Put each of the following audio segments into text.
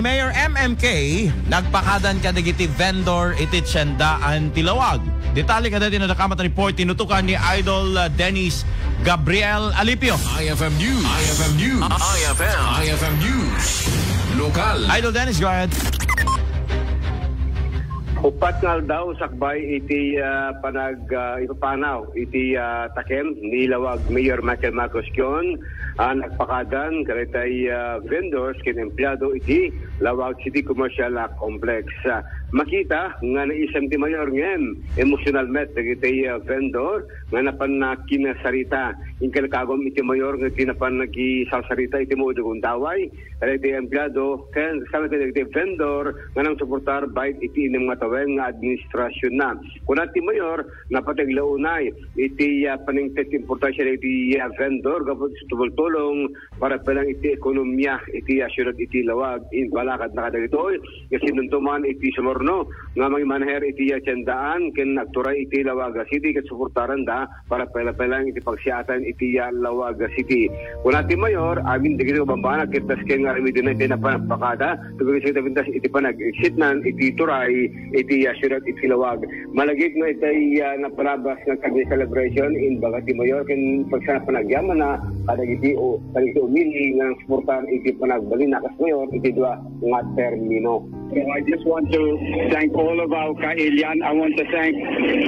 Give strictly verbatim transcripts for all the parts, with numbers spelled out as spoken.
Mayor M M K nagpakadan kadagiti vendor iti tiendaan ti lawag. Detalye kadagiti nadakamat a report tinutokan ni Idol, uh, Dennis Gabriel Alipio. I F M News. I F M News. I F M. I F M News. Lokal. Idol Dennis, go ahead. Upat nga aldaw sakbay iti, ah, panag, ah, ipapanaw iti, ah, takem ni Lawag Mayor Michael Marcos Kion, ah, nagpakadan kadagiti, ah, vendors ken empleyado iti Lawag City Commercial, ah, Complex. Ah, makita nga naisem ti mayor ngem emotional met dagiti, ah, vendor nga napan na kinasarita. Inka kagum iti mayor nga ti napan nagisarsarita iti maudog a gundaway kadagiti empleyado ken kasano kadagiti vendor nga nangsuportar bain iti innem nga tawen nga administrasyonna. Kuna ti mayor, napateg la unay iti, ah, panangted ti importansia iti, ah, vendor gapu iti tumultulong para pay lang iti ekonomia iti, ah, siudad iti Lawag, imbalakadna kadagitoy nga sinumtuman iti sumurno nga mangimaneher iti, ah, tiendaan ken agturay iti Lawag City ket suportaranda para pay lang iti pagsiatan iti, ah, Lawag City. Kuna ti mayor, amin dagiti bambanag ket dasken nga aramidna iti napan-, napakada, tunggal iti pintas iti panag-exitnan iti turay iti, ah, siudad iti Lawag. Malagip nga itay, ah, naparabas nga kagni celebration, imbaga ti mayor ken pagsana panagyamanna kadagiti o kadagiti umili nga nangsuportar iti panagbalinna kas mayor iti dua nga termino. So I just want to thank all of our kailian. I want to thank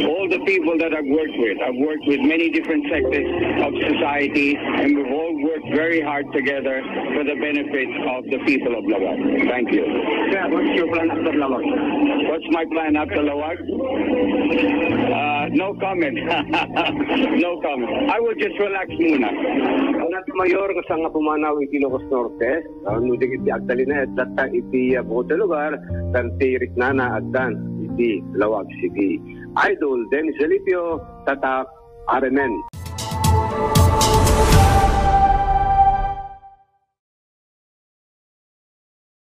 all the people that I've worked with. I've worked with many different sectors of society, and we've all worked very hard together for the benefit of the people of Lawag. Thank you. Sir, what's your plan after Lawag? What's my plan after Lawag? Uh, no comment. No comment. I will just relax muna. Kuna ti mayor nga saan nga pumanaw iti Ilocos Norte, ah, no dagiti agtalinaed latta iti, ah, bukod a lugar, tan ti riknana addan iti Lawag City. Idol Dennis Alipio, Tatak, R M N.